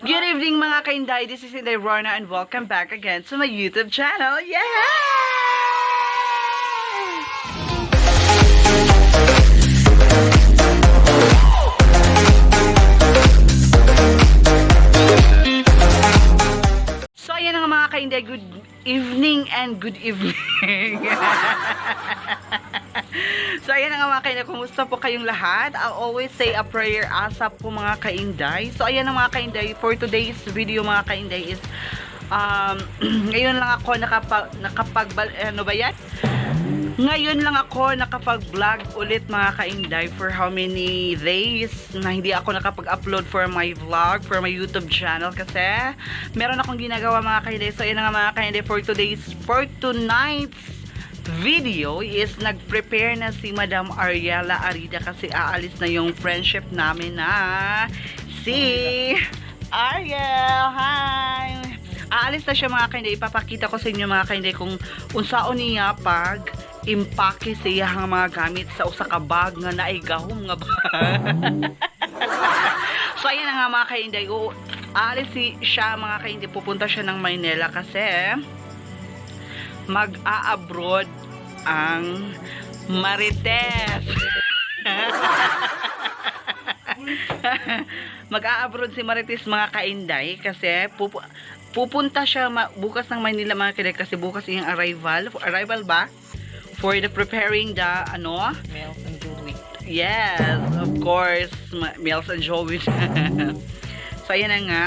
Good evening, mga kainday. This is Inday Rorna and welcome back again to my YouTube channel. Yeah! So ayan na nga, mga kainday, good evening and good evening. So ayan na nga, mga kainday, kumusta po kayong lahat? I'll always say a prayer asap po, mga kainday. So ayan na, mga kainday, for today's video, mga kainday, is ngayon lang ako nakapag ano ba yan? Ngayon lang ako nakapag-vlog ulit, mga kainday, for how many days na hindi ako nakapag-upload for my vlog, for my YouTube channel kasi meron akong ginagawa, mga kainday. So ayun na nga, mga kainday, for tonight's video is nag-prepare na si Madam Ariela Arida kasi aalis na yung friendship namin na si Ariel. Hi! Aalis na siya, mga kainday. Ipapakita ko sa inyo, mga kainday, kung unsaon niya pag impake sa iyang mga gamit sa usa ka bag nga naay gahom nga bag. So ayan na nga, mga kainday. Aalis siya, mga kainday. Pupunta siya ng Maynila kasi mag-a-abroad ang Marites. Mag-a-abroad si Marites, mga kainday, kasi pupunta siya bukas ng Maynila, mga kainday, kasi bukas yung arrival. Arrival ba? For the preparing the ano? Mel and Joey. Yes, of course. Mels and Joey. So, ayan na nga.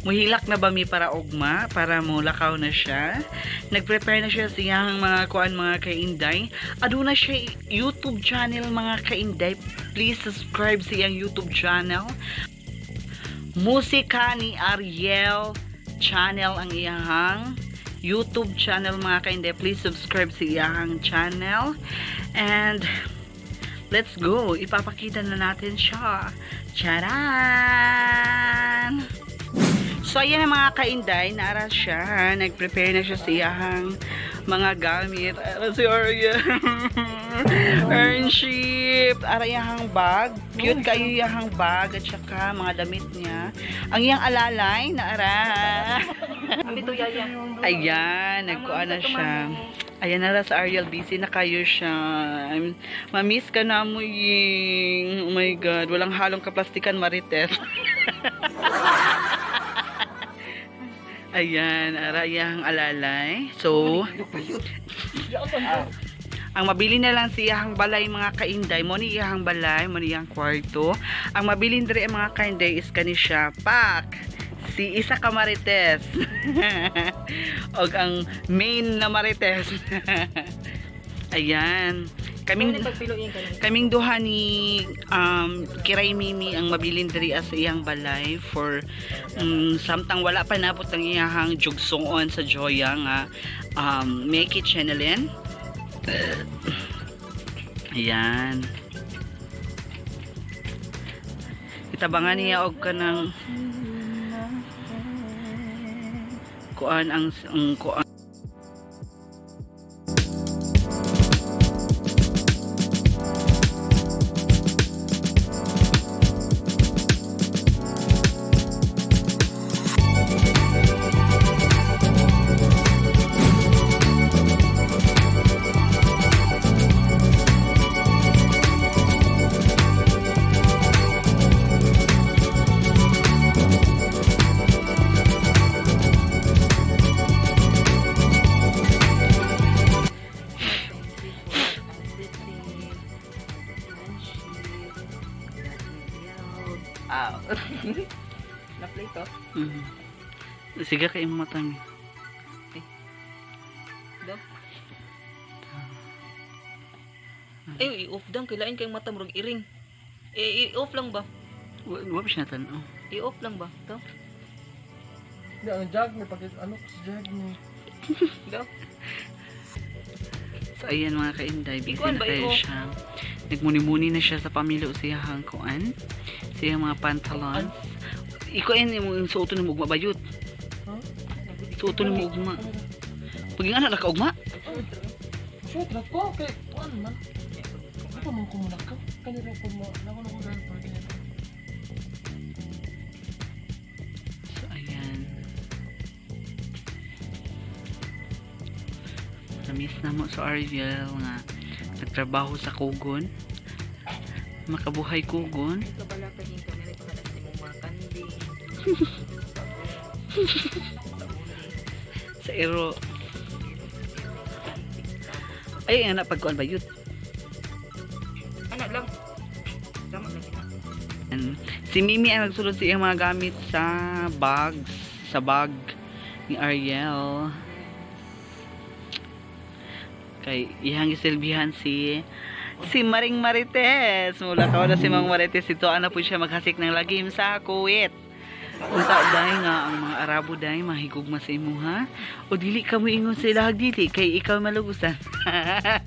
Muhilak na ba mi para ugma? Para mulakaw na siya. Nag-prepare na siya siyang mga kuan, mga kainday. Aduna siya YouTube channel, mga kainday. Please subscribe sa iyang YouTube channel. Musika ni Ariel channel ang iyahang YouTube channel, mga kainday. Please subscribe sa iyahang channel. And let's go. Ipapakita na natin siya. Charan! So, ayan na, mga kainday. Naara siya. Nag-prepare na siya sa iyahang mga gamit. Ara si Ariel. Friendship. Ara iyahang bag. Cute kayo iyahang bag. At saka mga damit niya. Ang iyang alalay. Naara. Abi to yaya. Ayan, nagkuha na siya. Ayan na sa Ariel, busy na kayo siya. Mamiss ka na mo, Ying. Oh my God, walang halong kaplastikan, Marites. Ayan, arayang alalay. So, ang mabili na lang si iyahang balay, mga kainday. Mo ni iyahang balay, mo ni iyang kwarto. Ang mabilin diri, mga kainday, is kani siya. Pak! Si isa ka Marites. Og ang main na Marites. Ayan. Kaming kaming duha ni Kiray Mimi ang mabilin diri sa iyang balay for samtang wala pa nabot ang iyahang jugsungon sa Joya nga make it channelin. Ayan. Itabangan niya og kanang kuan ang kuan. Ah. Na-play to? Sige kay imong mata mi. Do. Ay, i-off dang kilain kay mata murag iring. Eh, i-off lang ba? Wa pa siya tan-aw. I-off lang ba? To? Hindi, ang jag may pakit, ano sa jag ni. Do. So ayan, mga kainday, busy Ikuan na ba, kayo iko? siya. Nagmuni-muni na siya sa pamilya o siyahang kuan. Siya mga pantalons. Iko ayun yung suoton ni ugma bayot. Huh? Suoton ni ugma. Pag yung anak nakaugma, Shoot na ko kay kuan man. Di pa man ko ka. Kanira ko mo, nako na ko girlfriend kanira. Namiss na mo sa Ariel nga nagtrabaho sa kugon. Makabuhay kugon. Ay, kabala ka din kami. May pangalan sa imong mga kanding. Sa ero. Ay, ang napagkuan ba yun? Anak lang. Tama lang ina. Si Mimi ang nagsulod sa iyang mga gamit sa bag, sa bag ni Ariel. Kay iyang gisilbihan si si Maring Marites. Mula ka na si Mang Marites ito ana po siya maghasik ng lagim sa Kuwait. Unta day nga ang mga Arabo day mahigugma sa imuha o dili ka mo ingon sa ilahag dili kay ikaw malugusan. Ayun,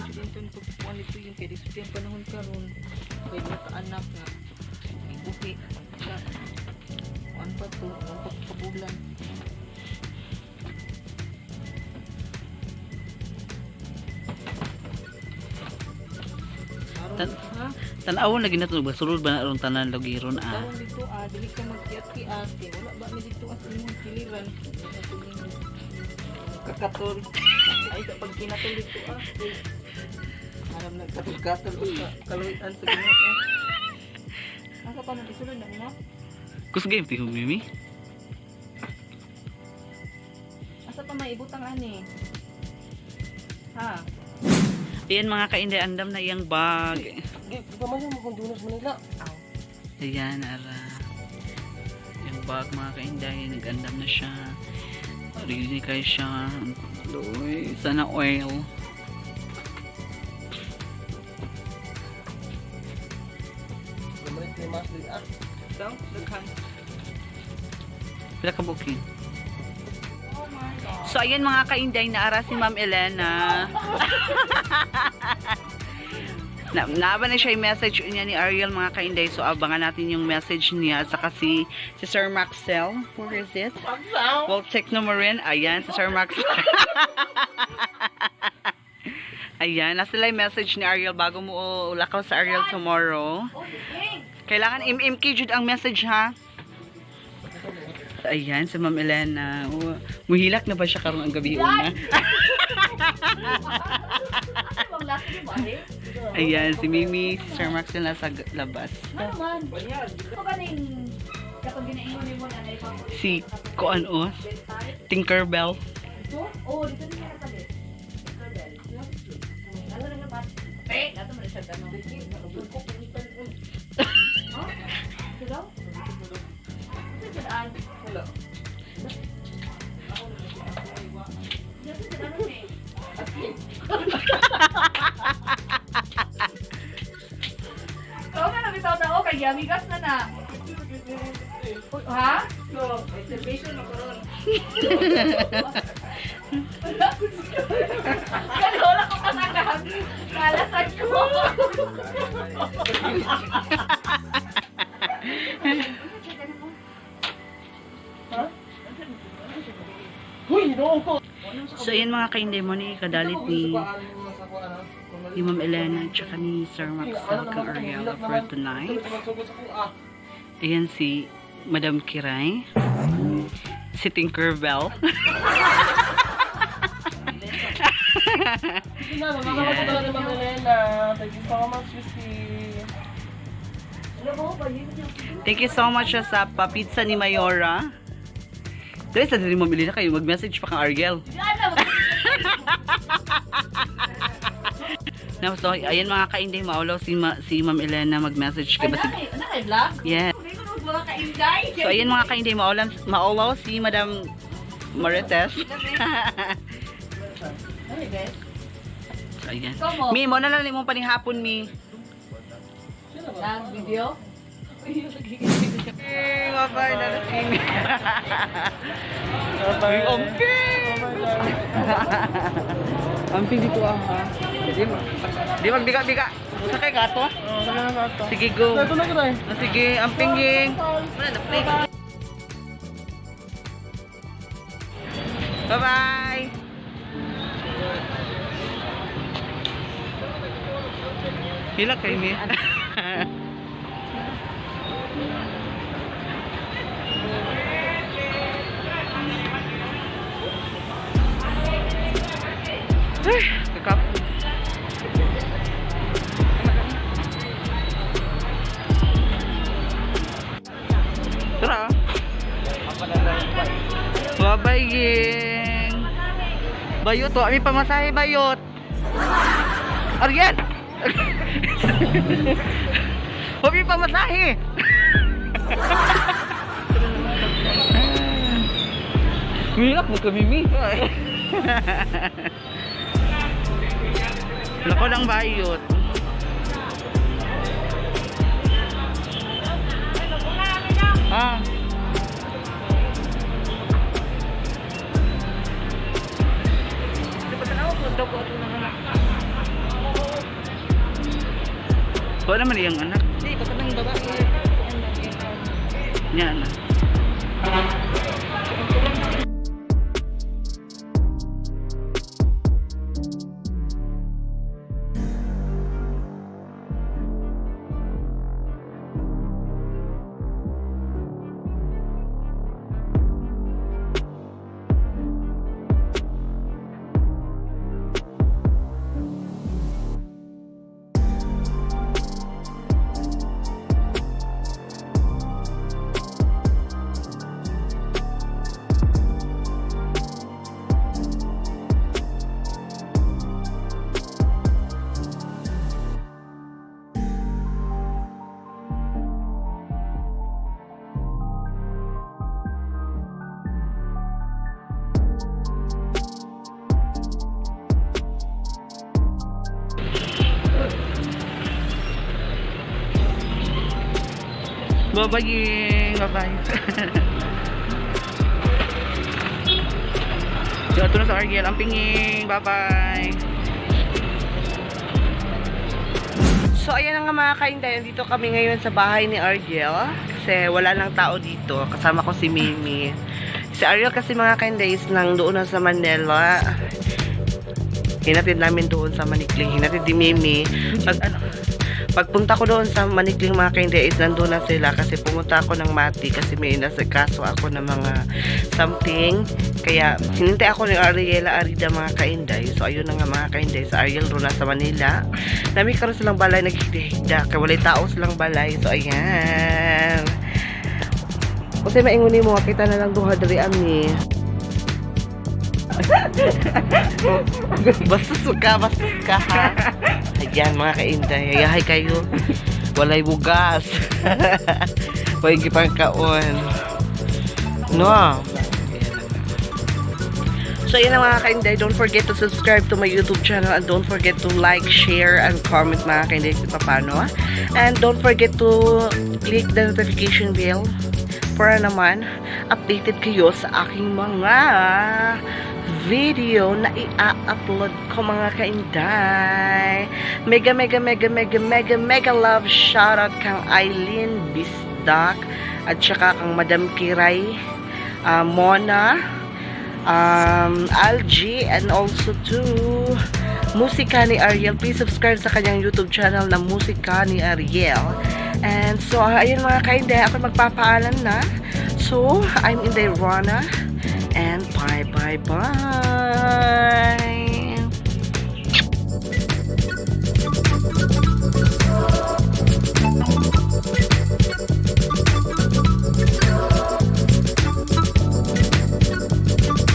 siya din itong pagpuan nito yung kaya dito yung panahon karon. Kaya naka-anak nga. Ibuhi. Siya. Kuan pa to. Kuan pa kabulan. Karon, ha? Tan-awon lagi nato ba sulod ba na aron tanan logiron ah. Karon dito ah, dili ka magkiat-kiat. Wala ba mi dito as imong kiliran? Kakatol. Ay sa pagkinatol dito ah. Alam nagkatol-katol o sa kaluwian sa Ginoo. Asa pa man isulod na nila? Kusgay tihog Mimi. Asa pa may ibutang ani? Ha? Ayan mga kainday, andam na iyang bag. Di pa man mo kung dunas Manila. Ayan, ara. Yung bag mga kainday, nag-andam na siya. Ready kayo siya. Uy, sana oil. Gamalit ni mas di ah. Daw, daghan. Pila ka booking? So ayan mga kainday, naara si Ma'am Elena. Na, naaba na siya yung message niya ni Ariel mga kainday. So abangan natin yung message niya. At saka si, si Sir Maxel. Where is it? Well, check mo rin. Ayan, si Sir Maxel. Ayan, nasa sila yung message ni Ariel bago mo ulakaw sa Ariel tomorrow. Kailangan MMK jud ang message ha. So, ayan, si Ma'am Elena. Oh, muhilak na ba siya karong ang gabi una? Ayan, si Mimi, si Sir Maxel nasa labas. Ano man? Ano ba ning kapag ginaingon nimo na naipang Si Kuan O, Tinkerbell. Dito? Oo, dito niya nakapalit. Tinkerbell. Ano na naman? Pe, nato mo na siya gano'n. Ha? Ito daw? Ito dyan. Wala. Dito dyan, ano eh? Ikaw na nabitaw na ako, kay Yamigas na na. Uy, ha? So, reservation na karon. Wala ko Kaya wala ko kasagahan. Kalasan ko. Huy, noon ko. So ayan mga kainday mo ni kadalit ni Ma'am Elena at saka ni Sir Maxel kang Ariel for tonight. Ayan si Madam Kiray. Si Tinkerbell. Thank you so much, Christy. Thank you so much sa papizza ni Mayora. Dali sa dili Ma'am Elena kayo mag-message pa kang Ariel. No, so ayan mga kainday maulaw si si Ma'am Elena mag-message kay Ay, basig. ano kay vlog? Yeah. Mga kainday. So ayan mga kainday maulaw maulaw si Madam Marites. So ayan. Como? Mi, mo na lang imong panihapon mi. Lang video? Hey, bye-bye, Lolo Amy. Bye-bye. Amping! Amping dito ah. ha. Di di magbiga-biga. Sa kay gato? Sige, go. Ito na kita eh. Ah, sige, amping ging. Bye-bye! Hila kay mi. Bye-bye, Ying. Bayot, oh. Ami pamasahe, bayot. Ariel! Huwag yung pamasahe! Milak mo kami, mi. Lako lang bayot. Ah. Wala naman iyang anak. Hindi, basta nang babae. Niya na. Bye-bye, Ying. Bye-bye. So, ito na sa Ariel. Ang pinging. Bye-bye. So, ayan na nga mga kainday. Andito kami ngayon sa bahay ni Ariel. Kasi wala nang tao dito. Kasama ko si Mimi. Si Ariel kasi mga kainday is nang doon na sa Manila. Hinatid namin doon sa Manikling. Hinatid ni Mimi. Pagpunta ko doon sa Manikling mga kainday is nandun na sila kasi pumunta ako ng Mati kasi may nasikaso ako ng mga something. Kaya hinintay ako ni Ariela Arida mga kainday. So ayun na nga mga kainday sa Ariel doon na sa Manila. Nami karon silang balay naghigda kay walay tao silang balay. So ayan. Kasi maingon nimo kita na lang duha diri ami. Bastos ka, bastos ka ha. Ayan mga kainday, ayahay kayo. Walay bugas. Walay gipang kaon. No. So yun ang mga kainday, don't forget to subscribe to my YouTube channel and don't forget to like, share, and comment mga kainday kung paano. And don't forget to click the notification bell para naman updated kayo sa aking mga video na i-upload ko mga kainday. Mega mega mega mega mega mega love shoutout kang Eileen Bisdak at saka kang Madam Kiray, Mona, Algie, and also to Musika ni Ariel. Please subscribe sa kanyang YouTube channel na Musika ni Ariel. And so, ayun mga kainday, ako magpapaalam na. So, I'm Inday Rana. And bye, bye, bye!